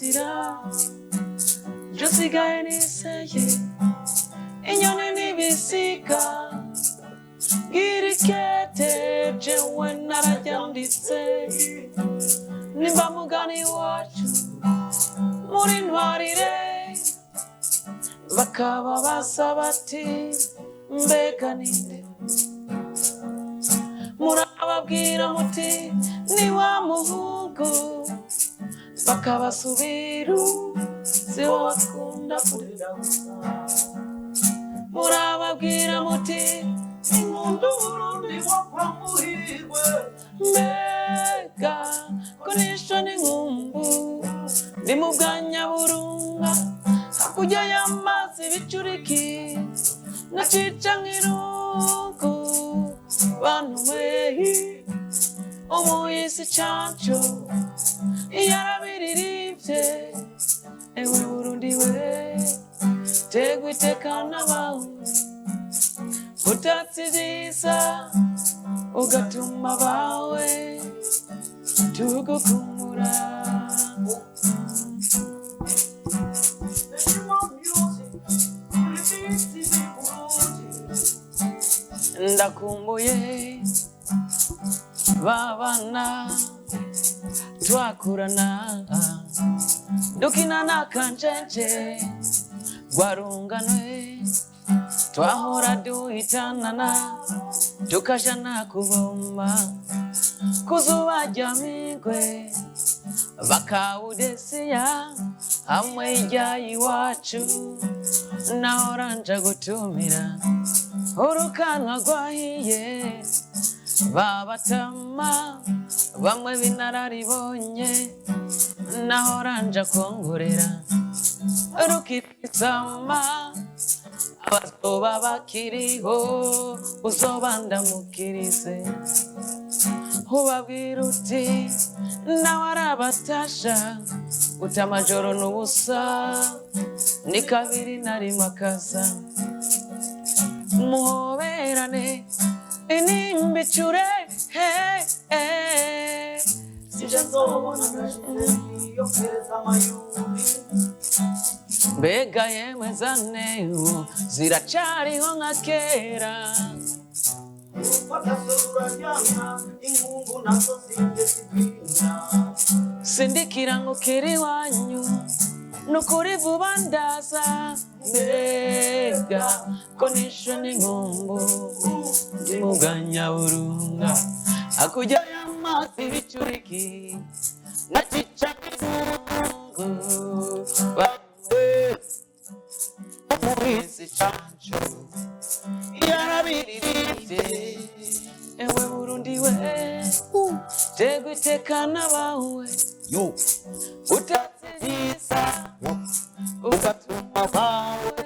Kirazira je nsigaye niseye inyoni n'ibisiga. Ngira ikete jewe nararyanditse, nimba mugani wacu muri ntwarire, bakaba basaba ati: "Mbega ninde?" Murababwira muti: "Ni wa muhungu." Bakabasubira sibo bakunda kurira gusa. Murababwira muti: Inkunda Uburundi wo kwa Muhirwe. Mbega ko nisho n'inkumbu ni mu bwa Nyaburunga, hakurya y'amazi bicuriki nacica nk'irungu. Bantu mwe, umuyisi canco yarabiririmbye. Ewe Burundi we, tegwa iteka n'abawe, utatse ibyiza ugatuma abawe tugukumbura. Ndimo music kuri BTV Burundi. Ndakumbuye babana twakurana dukina n'akanjenje, rwarunganwe twahora duhitanana, tukajana kuvoma kuzuba rya migwe, bakawudesiya hamwe ijya iwacu. Nahora nja gutumira urukanwa rwahiye, babatama bamwe b'inararibonye. Nahora nja kongorera rukitsama abazoba bakiriho, uzoba ndamukirize, ubabwira uti: "Nawe arabatasha uta amajoro n'ubusa ni kabiri na rimwe akaza." Muhoberane inimbicure he, he. Sije nzobona nashize iyo keza amayubi. Mbega yemwe zaneho ziracariho nka kera? Ufata uraryamya inkungu nazo zibye zibwina. Sindikira ngo kiri iwanyu nukuri vuba ndaza. Mbega ko nishe n'inkumbu ndi mu bwa Nyaburunga, hakurya y'amazi bicuriki na cica kizungu, bawe umuhizi canco yarabiririmbye. Ewe Burundi we, tegwa iteka n'abawe, Yo. utatse ibyiza ugatuma abawe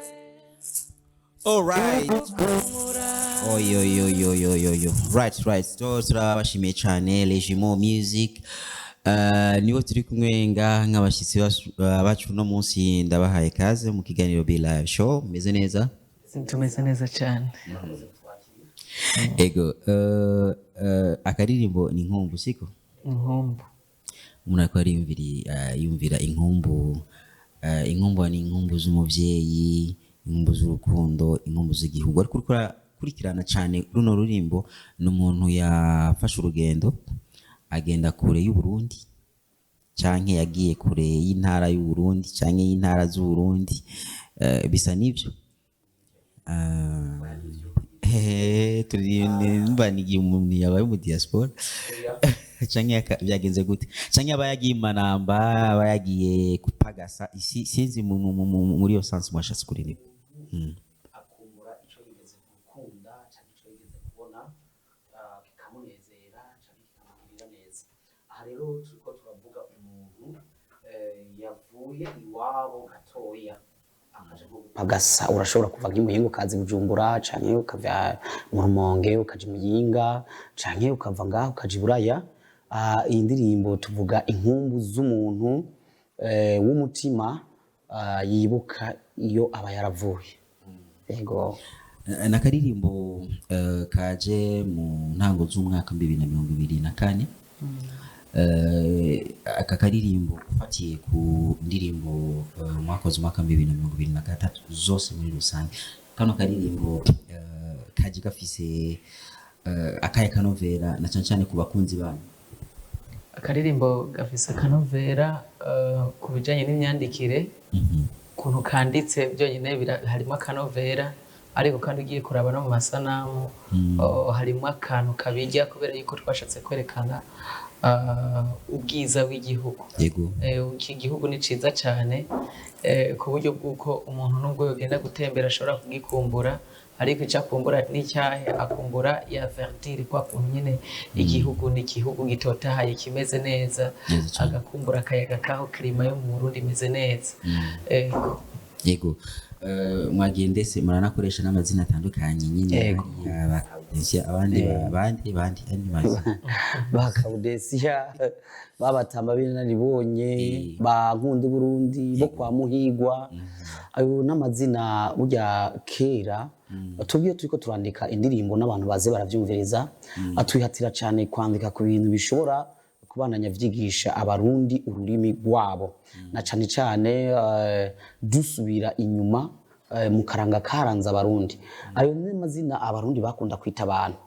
Alright. tugukumbura. Oyo yo yo yo yo yo. Right. So turabashimiye cyane Legimo Music. Nibo turi kumwe ngaha nk'abashyitsi bacu no munsi. Ndabahaye kaze mu kiganiro Be Live Show. Meze neza? Tumeze neza cyane. Ego, akaririmbo ni Inkumbu, siko? Inkumbu. Umuntu ariko yumvira inkumbu, inkumbu ni inkumbu z'umuvyeyi, inkumbu z'urukundo, inkumbu z'igihugu. Ariko uriko urakurikirana cyane runo rurimbo, ni umuntu yafashe urugendo agenda kure y'u Burundi, canke yagiye kure y'intara y'u Burundi canke y'intara z'u Burundi, bisa n'ivyo. Turi nimba ni igihe umuntu yabaye mu diaspora canke byagenze gute, canke aba yagiye i Manamba, aba yagiye kupagasa isi, sinzi muri iyo sens mwashatse kuririmba. Akumbura ico yigeze gukunda canke ico yigeze kubona, kikamunezera canke kikamugirira neza. Aha rero turiko turavuga umuntu yavuye iwabo gatoya akaja nko gupagasa. Urashobora kuva nk'Imuyinga ukaza i Bujumbura, canke ukava mu Rumonge ukaja i Muyinga, canke ukava ngaho ukaja i Buraya. Iyi ndirimbo tuvuga inkumbu z'umuntu w'umutima, yibuka iyo aba yaravuye. Yego. Nakaririmbo kaje mu ntango z'umwaka 2024. Aka karirimbo ufatiye ku ndirimbo mwakoze umwaka 2023 zose muri rusange, kano karirimbo kaje gafise akahe kanovera, na cyane cyane ku bakunzi banyu? Akaririmbo gafise akanovera ku bijanye n'imyandikire, ukuntu kanditse byonyine harimo akanovera, ariko kandi ugiye kuraba no mu masanamu, harimo akantu kabijya, kubera yuko twashatse kwerekana ubwiza bw'igihugu. Iki gihugu ni ciza cyane, ku buryo bw'uko umuntu nubwo yogenda gutembera ashobora kugikumbura, ariko icyo akumbura n'icyahe akumbura ya verdure, kwa kuntu nyine igihugu ni igihugu gitotahaye, kimeze neza. Neza cane. Agakumbura akayaga kaho, climat yo mu Burundi imeze neza. Yego. Mwagiye ndetse muranakoresha n'amazina atandukanye nyine. Yego. Hariya ba Kabudensiya, abandi bandi andi mazina. Ba Kabudensiya, babatamba b'inararibonye, ba Nkunda Burundi bo kwa Muhigwa, ayo n'amazina burya kera. Tubwiye turiko turandika indirimbo n'abantu baze baravyumviriza, atwihatira cyane kwandika ku bintu bishobora kubandanya vyigisha Abarundi ururimi rwabo, na cane cane dusubira inyuma mu karanga karanze Abarundi. Ayo ni amazina Abarundi bakunda kwita abantu,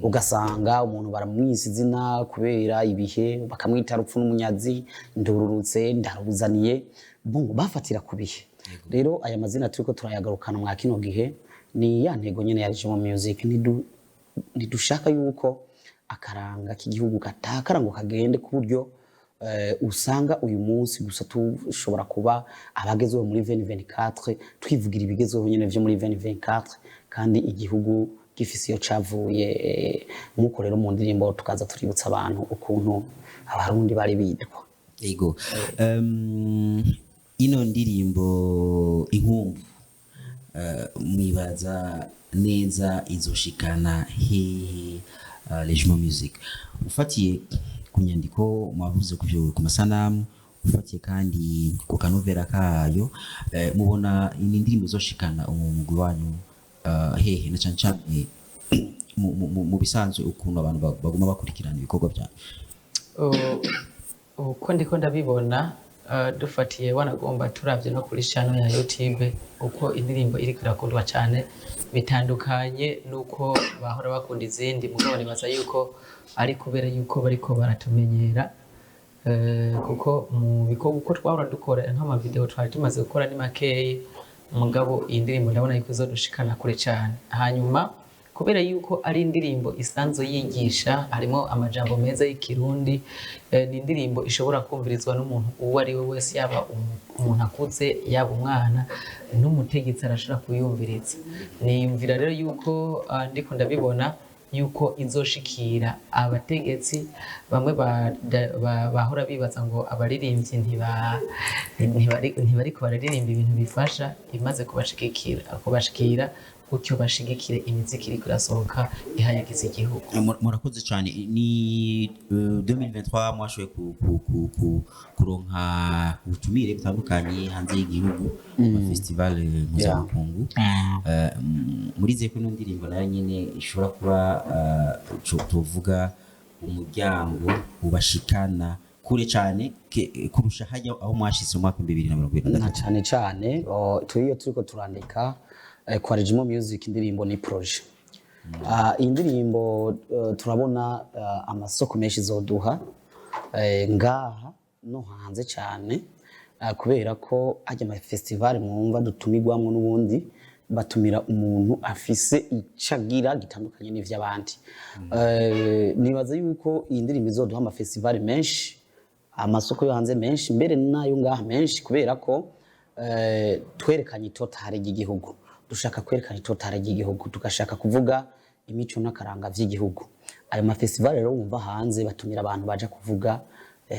ugasanga umuntu baramwisa izina kubera ibihe, bakamwita Rupfu n'Umunyazi, Ndururutse, Ndaruzaniye. Bon, bafatira ku bihe. Rero aya mazina turiko turayagarukana mwa kino gihe, ni ya ntego nyene ya Regimo Music. Ntidushaka yuko akaranga k'igihugu gatakara ngo kagende, ku buryo usanga uyu munsi gusa tushobora kuba abagezweho muri 2024, twivugira ibigezweho nyene vyo muri 2024, kandi igihugu gifise iyo cavuye. Nk'uko rero mu ndirimbo tukaza tuributsa abantu ukuntu Abarundi bari bitwa. Ego. Ino ndirimbo Inkumbu, mwibaza neza izoshikana hehe Legimo Music, ufatiye ku nyandiko mwavuze, ku ku masanamu, ufatiye kandi ku kanovera kayo, mubona ini ndirimbo izoshikana umugwi wanyu hehe, na cane cane mu bisanzwe ukuntu abantu baguma bakurikirana ibikorwa byanyu? Uko ndiko ndabibona, dufatiye wanagomba turavye no kuri channel ya YouTube uko indirimbo iriko irakundwa cyane, bitandukanye nuko bahora bakunda izindi, mugabo nibaza yuko ari kubera yuko bariko baratumenyera, kuko mu bikorwa uko twahora dukora nk'amavideo twari tumaze gukora ni makeyi, mugabo iyi ndirimbo ndabona yuko izodushikana kure cyane. Hanyuma kubera yuko ari indirimbo isanzwe yigisha, harimo amajambo meza y'Ikirundi, ni indirimbo ishobora kumvirizwa n'umuntu uwo ari we wese, yaba umuntu akuze, yaba umwana, n'umutegetsi arashobora kuyumviriza. Niyumvira rero yuko ndiko ndabibona yuko izoshikira abategetsi bamwe bahora bibaza ngo abaririmbyi ntibariko bararirimba ibintu bifasha, imaze kubashikira gutyo bashigikire imiziki iriko irasohoka ihayagiza igihugu. Murakoze cyane. Ni 2023 mwashoboye kuronka ubutumire butandukanye hanze y'igihugu mu festival mpuzamakungu. Murizeye ko ino ndirimbo nayo nyine ishobora kuba tuvuga umuryango ubashikana kure cyane kurusha hajya aho mwashitse mu mwaka wa 2023? Na cane cane turiyo turiko turandika kwa Regimo Music, indirimbo ni projet. Iyi ndirimbo turabona amasoko menshi izoduha ngaha no hanze cyane, kubera ko hajya ama festival mwumva dutumirwamwo, n'ubundi batumira umuntu afise icagira gitandukanye n'ivy'abandi. Nibaza yuko iyi ndirimbo izoduha ama festival menshi, amasoko yo hanze menshi, mbere n'ayo ngaha menshi, kubera ko twerekanye itotahare ry'igihugu. Dushaka kwerekana itotahare ry'igihugu, tugashaka kuvuga imico n'akaranga vy'igihugu. Ayo mafestival rero wumva hanze batumira abantu baja kuvuga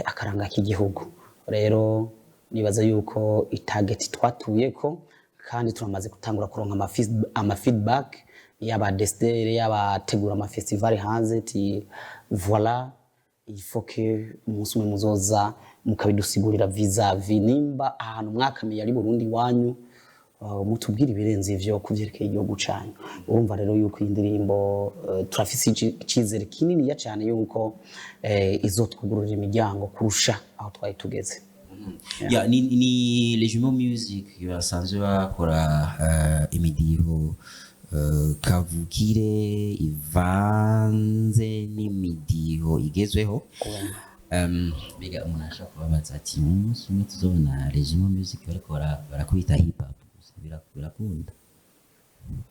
akaranga k'igihugu. Rero nibaza yuko itarget twatuyeko, kandi turamaze gutangura kuronka ama feedback y'aba décideurs, y'abategura ama festival hanze, ti voilà, il faut que umunsi umwe muzoza mukabidusigurira vis-à-vis nimba ahantu mwakamiye ari Burundi iwanyu. Mutubwire ibirenze ivyo kuvyerekeye igihugu canyu. Urumva rero yuko iyi ndirimbo, turafise icizere kininiya cane yuko izotwugururira imiryango kurusha aho twari tugeze. Ya, ni Les Jumeaux Music basanzwe bakora imidiho kavukire ivanze n'imidiho igezweho. Mbega umuntu ashobora kubabaza ati: "Umunsi umwe tuzobona Les Jumeaux Music bariko barakubita hip hop gusa?" Birakunda?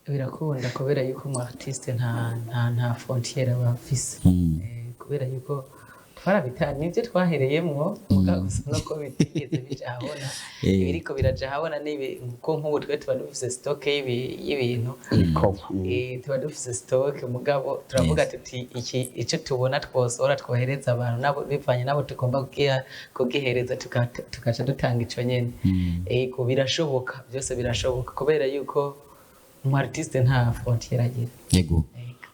Birakunda, kubera yuko umu artiste nta frontière aba afise. Kubera yuko twarabita nibyo twahereyemwo, mugabo gusa nuko bitigeze bija ahabona. Ibiriko biraja ahabona nibi, kuko nk'ubu twe tuba dufise stock y'ibintu. Ibikorwa. Tuba dufise stock, mugabo turavuga tuti iki icyo tubona twosohora twohereza abantu nabo bivanye nabo tugomba kugihereza, tukaca dutanga ico nyene. Ego, birashoboka, byose birashoboka, kubera yuko umu artiste nta frontière agira. Yego,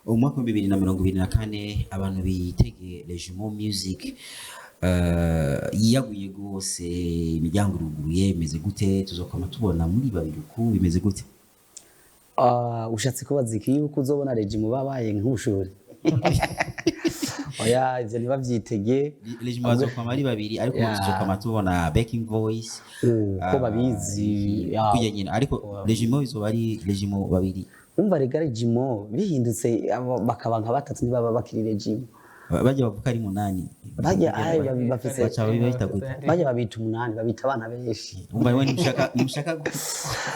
umwaka wa 2024 abantu bitege Les Jumeaux Music yiyaguye rwose, imiryango iruguruye. Bimeze gute? Tuzokoma tubona muri babiri uku? Bimeze gute? Ah, ushatse kubaza iki? Yuko uzobona Regimo babaye nk'ubushuri? Oya, ivyo ntibavyitege. Les Jumeaux bazokwama ari babiri, ariko tuzokoma tubona backing voice. Ko babizi, ya. Kujya nyine, ariko Les Jumeaux izoba ari Les Jumeaux babiri. Umva rega, Regimo bihindutse bakaba nka batatu, ntibaba bakiri Regimo. Bajya bavuga ari munani. Bajya ay, bafise Baca babita gute? Bajya babita umunani, babita abana benshi. Umva, we ntimushaka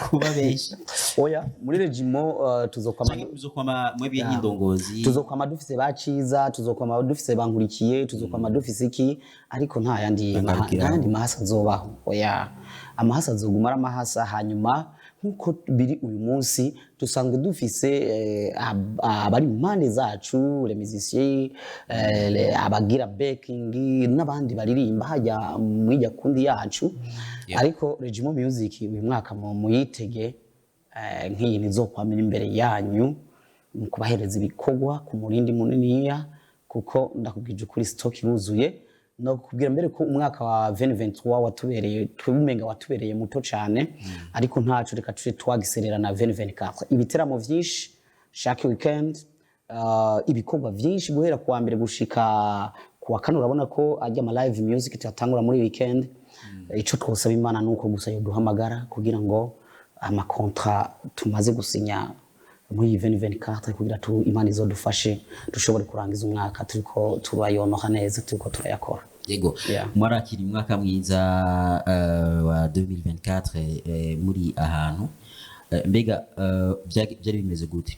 kuba benshi? Oya, muri Regimo tuzokwama Canke muzokwama mwebwe nk'indongozi? Tuzokwama dufise ba Ciza, tuzokwama dufise Bankurikiye, tuzokwama dufise iki, ariko nta yandi Bagarukira nta yandi mahasa azobaho. Oya, amahasa azoguma ari amahasa. Hanyuma nkuko biri uyu munsi, dusanzwe dufise abari impande zacu, les musiciens, abagira backing n'abandi baririmba hajya mw'ijya kundi yacu. Ariko Regimo Music uyu mwaka muyitege nk'iyi nizokwamira imbere yanyu mu kubahereza ibikorwa ku murindi muniniya, kuko ndakubwije ukuri, stock iruzuye. No kubwira mbere ko umwaka wa 2023 watubereye, twumenga watubereye muto cyane, ariko ntaco, reka tuje twagiserera na 2024, ibiteramo vyinshi chaque weekend, ibikorwa vyinshi guhera kuwa mbere gushika kuwa kane. Urabona ko ajya ama live music tuyatangura muri weekend. Ico twosaba Imana nuko gusa yoduhamagara kugira ngo amakontra tumaze gusinya muri iyi 2024, kugira tu Imana izodufashe dushobore kurangiza umwaka turiko turayonoka neza, turiko turayakora. Yego. Mwarakira umwaka mwiza wa 2024 muri ahantu. Mbega byari bimeze gute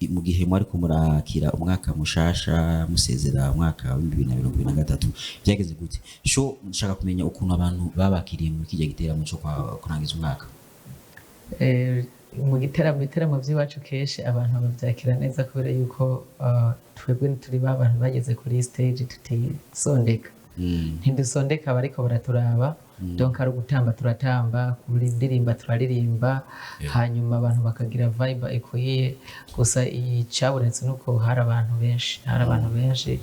mu gihe mwariko murakira umwaka mushasha, musezera umwaka wa 2023? Byageze gute? Sho nshaka kumenya ukuntu abantu babakiriye muri kijya giteramo cyo kurangiza umwaka. Mu giteramo, ibiteramo by'iwacu kenshi abantu babyakira neza, kubera yuko twebwe turi ba bantu bageze kuri stage tutisondeka. Ntidusondeka abariko baraturaba. Donc ari ugutamba turatamba, kuririmba turaririmba, hanyuma abantu bakagira vibe ikwiye. Gusa icabonetse nuko hari abantu benshi, hari abantu benshi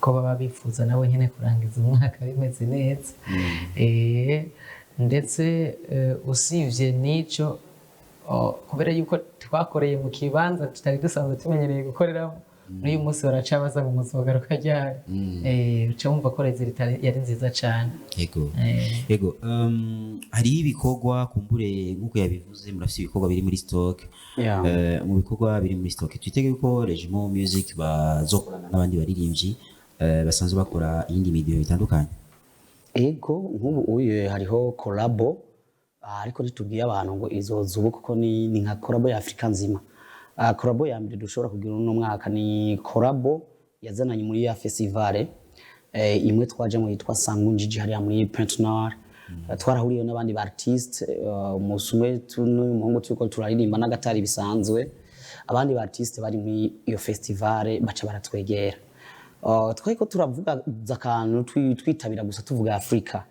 ko baba bifuza nabo nyene kurangiza umwaka bimeze neza. Ndetse usibye n'ico, kubera yuko twakoreye mu kibanza tutari dusanzwe tumenyereye gukoreramo, n'uyu munsi baraca baza ngo muzogaruka ryari. Uca wumva ko résultat yari nziza cane. Yego, hariho ibikorwa kumbure nk'uko yabivuze, murafise ibikorwa biri muri stock. Mu bikorwa biri muri stock, twitege ko Regimo Music bazokorana n'abandi baririmbyi basanzwe bakora iyindi midiho itandukanye? Ego, nk'ubu uyu hariho collabo, ariko ntitubwiye abantu ngo izoza ubu, kuko ni nka collabo ya Afrika nzima. Collabo ya mbere dushobora kugira uno mwaka ni collabo yazananye muri ya festival imwe twajemo yitwa Sangu Njiji hariya muri Pointe Noire. Twarahuriyeyo n'abandi ba artiste umunsi umwe n'uyu muhungu turiko turaririmba n'agatari bisanzwe. Abandi ba artiste bari muri iyo festival baca baratwegera. Twariko turavuga akantu twitabira gusa tuvuga Afrika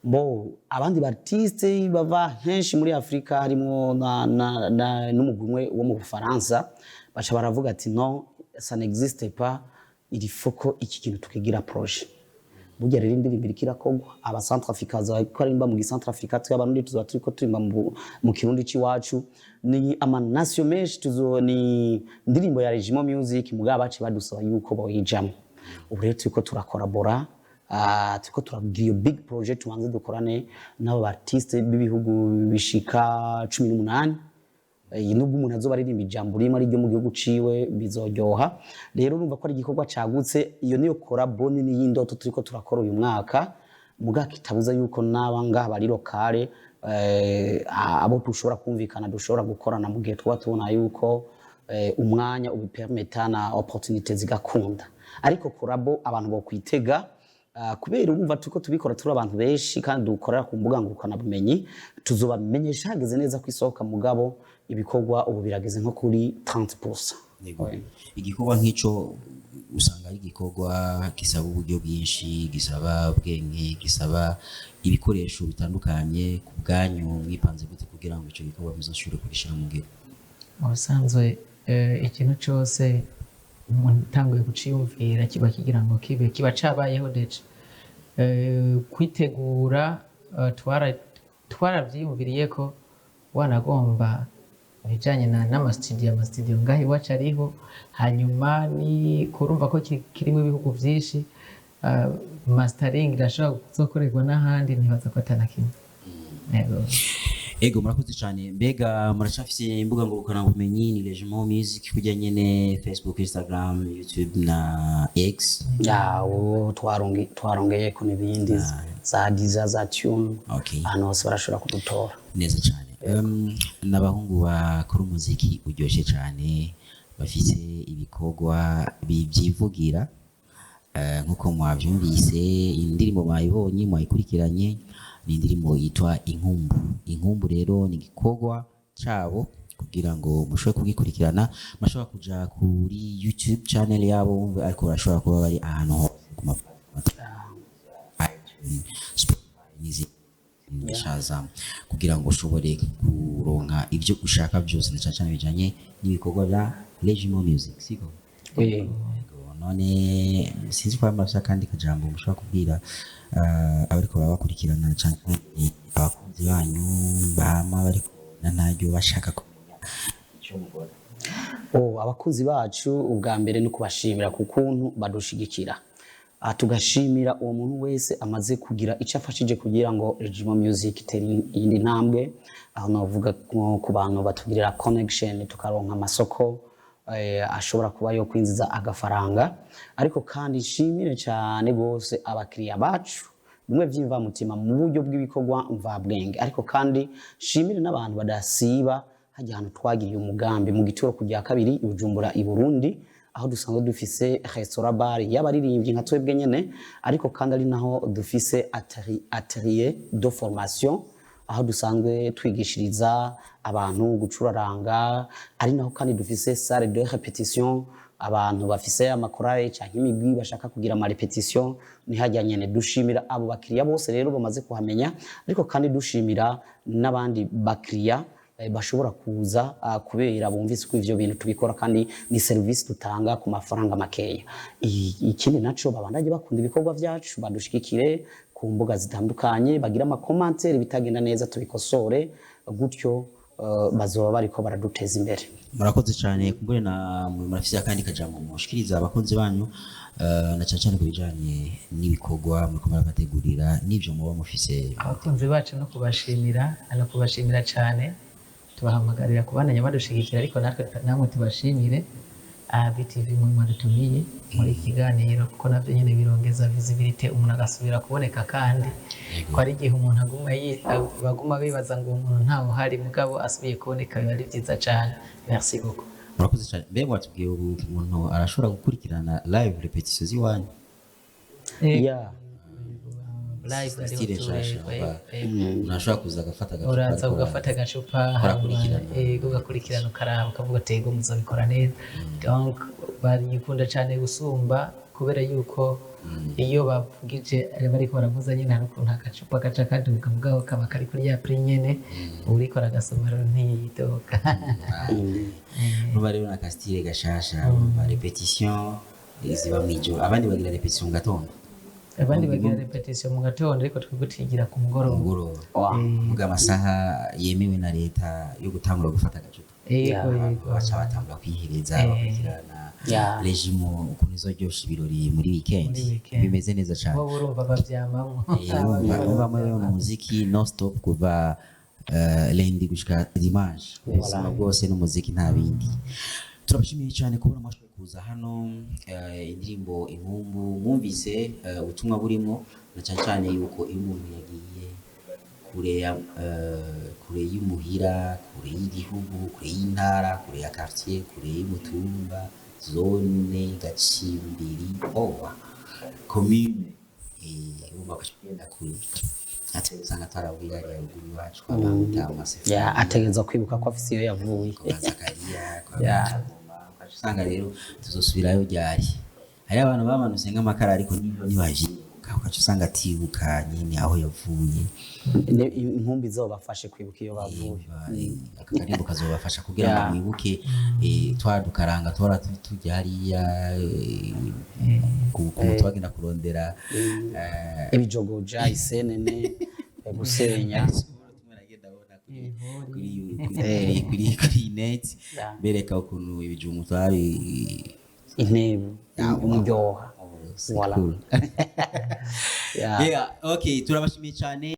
bo, abandi ba artiste bava henshi muri Afrika, harimo na n'umugwi umwe wo mu Bufaransa, baca baravuga ati: "Non, ça n'existe pas, il faut ko iki kintu tukigira projet." Burya rero indirimbo iriko irakorwa, aba Centrafrica ko aririmba mu Gicentrafrica, twe Abarundi tuzoba turiko turirimba mu Kirundi c'iwacu. Ni ama nation menshi tuzo. Ni indirimbo ya Regimo Music, mugabo bace badusaba yuko boyijamwo. Ubu rero turiko turakorabora, turiko turagira iyo big project, tubanze dukorane n'abo artiste b'ibihugu bishika 18. Nubwo umuntu azoba aririmba ijambo rimwe ari ryo mu gihugu ciwe, bizoryoha. Rero urumva ko ari igikorwa cagutse. Iyo niyo collabo nini y'indoto turiko turakora uyu mwaka, muga kitabuza yuko n'aba ngaha bari locale, abo dushobora kumvikana, dushobora gukorana mu gihe twaba tubona yuko umwanya ubipermeta na opportunité zigakunda. Ariko collabo abantu bokwitega, kubera urumva turiko tubikora turi abantu benshi kandi dukorera ku mbuga ngurukanabumenyi, tuzobamenyesha hageze neza ko isohoka. Mugabo ibikorwa ubu birageze nko kuri 30%. Yego. Igikorwa nk'ico usanga ari igikorwa gisaba uburyo bwinshi, gisaba ubwenge, gisaba ibikoresho bitandukanye. Ku bwanyu mwipanze gute kugira ngo ico gikorwa muzoshobore kugishyira mu ngiro? Mu bisanzwe, ikintu cyose umuntu utanguye kuciyumvira kiba kigira ngo kibe kiba cabayeho déjà. Kwitegura, twaravyiyumviriye ko wanagomba ibijanye n'amasitudiyo, amasitudiyo ngaho iwacu ariho. Hanyuma ni kurumva ko kirimo ibihugu vyinshi, mastering irashobora kuzokorerwa n'ahandi, ntibaza ko atana kimwe. Yego. Ego, murakoze cyane. Mbega muracafise imbuga ngurukanabumenyi? Ni Regimo Music kujya nyene, Facebook, Instagram, YouTube na X? Yawo twarongeyeko n'ibindi, za Deezer, za Tune. Ahantu hose barashobora kudutora. Neza cyane. N'abahungu bakora umuziki uryoshye cyane, bafise ibikorwa bivyivugira. Nkuko mwavyumvise, indirimbo mwayibonye, mwayikurikiranye, ni indirimbo yitwa Inkumbu. Inkumbu rero ni igikorwa cabo. Kugira ngo mushobore kugikurikirana, mushobora kuja kuri YouTube channel yabo, ariko barashobora kuba bari ahantu hose ku ma iTunes, Spotify n'izindi, Shazam, kugira ngo ushobore kuronka ibyo ushaka byose, na cyane cyane bijanye n'ibikorwa bya Regimo Music, siko? Eh. Yego, none sinzi ko hari akandi kajambo mushobora kubwira abariko barabakurikirana, canke abakunzi banyu bama bariko na ntaryo bashaka kumenya ico mukora. Oh, abakunzi bacu, ubwa mbere ni kubashimira ku kuntu badushigikira. Tugashimira uwo muntu wese amaze kugira icyo afashije kugira ngo Regimo Music itere iyindi ntambwe. Aho navuga nko ku bantu batugirira connection, tukaronka amasoko ashobora kuba yo kwinjiza agafaranga. Ariko kandi nshimire cyane gose abakiriya bacu bimwe vy'imvamutima mu buryo bw'ibikorwa mvabwenge. Ariko kandi nshimire n'abantu badasiba hajya ahantu twagiriye umugambi mu gituro kujya kabiri i Bujumbura i Burundi, aho dusanzwe dufise restaurant bar y'abaririmbyi nka twebwe nyene, ariko kandi ari naho dufise atelier de formation, aho dusanzwe twigishiriza abantu gucuraranga. Ari naho kandi dufise salle de répétition, abantu bafise amakorale canke imigwi bashaka kugira ama répétition, ni hajya nyene. Dushimira abo bakiriya bose rero bamaze kuhamenya, ariko kandi dushimira n'abandi bakiriya bashobora kuza kubera bumvise ko ivyo bintu tubikora kandi ni service dutanga ku mafaranga makeya. Ikindi naco, babandanye bakunda ibikorwa vyacu, badushigikire ku mbuga zitandukanye, bagira ama commentaires, bitagenda neza tubikosore gutyo, bazoba bariko baraduteza imbere. Murakoze cyane. Kumbure na mwe murafise akandi kajambo mushikiriza abakunzi banyu, na cyane cyane ku bijanye n'ibikorwa muriko murabategurira n'ivyo muba mufise? Abakunzi bacu no kubashimira cyane, tubahamagarira kubandanya badushigikira, ariko natwe namwe tubashimire, BTV, mwe mwadutumiye muri iki kiganiro, kuko navyo nyene birongeza visibility, umuntu agasubira kuboneka. Kandi ko ari igihe umuntu aguma baguma bibaza ngo uwo muntu ntawe uhari, mugabo asubiye kuboneka biba ari byiza cyane. Merci beaucoup. Murakoze cyane. Mbega watubwiye, ubu umuntu arashobora gukurikirana live répétition z'iwanyu? Yeah. Live ariho. Style nshasha. Umuntu ashobora kuza agafata agacupa, uraza ariko ugafata agacupa, urakurikirana. Hanyuma, yego, ugakurikirana, ukaraba, ukavuga ati: "Ego, muzabikora neza." Donc barikunda cyane gusumba, kubera yuko iyo bavugije bariko baravuza nyine, hari ukuntu agacupa gaca kaduga, mugabo kaba kari kuri ya prix nyene, uriko aragasoma rero ntiyidoga. Urumva rero na ka style gashasha, urumva répétition ziba mw'ijoro, abandi bagira répétition mu gatondo. Abandi bagira répétition mu gatondo, ariko twebwe tuyigira ku mugoroba. Mugoroba. Wow. Vuga amasaha yemewe na leta yo gutangura gufata agacupa. Yego, yego. Baca batangura kwihereza, bakurikirana Regimo ukuntu izoryosha ibirori muri weekend. Muri weekend. Bimeze neza cyane. Bo urumva bavyamamwo. Urumva muri uno muziki non stop kuva lundi gushika dimanche, ubuzima bwose n'umuziki, nta bindi. Turabashimiye cyane kubona mwashoboye kuza hano. Indirimbo Inkumbu mwumvise ubutumwa burimo, na cyane cyane yuko iyo umuntu yagiye kure ya kure y'umuhira, kure y'igihugu, kure y'intara, kure ya quartier, kure y'umutumba, zone gacimbiri, owa commune, urumva ko kugenda kure ati usanga twaravuye hariya ruguru iwacu kwa Bamutama. Ya, ategerezwa kwibuka ko afise iyo yavuye. Kwa Zakariya, kwa Ngoma, ugaca usanga rero tuzosubirayo ryari? Hariyo abantu bamanutse nk'amakara, ariko ntibavyibuka, ugaca usanga atibuka nyine aho yavuye. Inkumbi izobafashe kwibuka iyo bavuye. Aka karimbo kazobafasha kugira ngo mwibuke twa dukaranga twara tujya hariya ku twagenda kurondera ibijogoja, isenene, gusenya. Kuri net bereka ukuntu ibijumbu twari Intebe, umuryoha. C'est Voilà. cool. Yeah. Yeah, okay, turabashimiye cyane.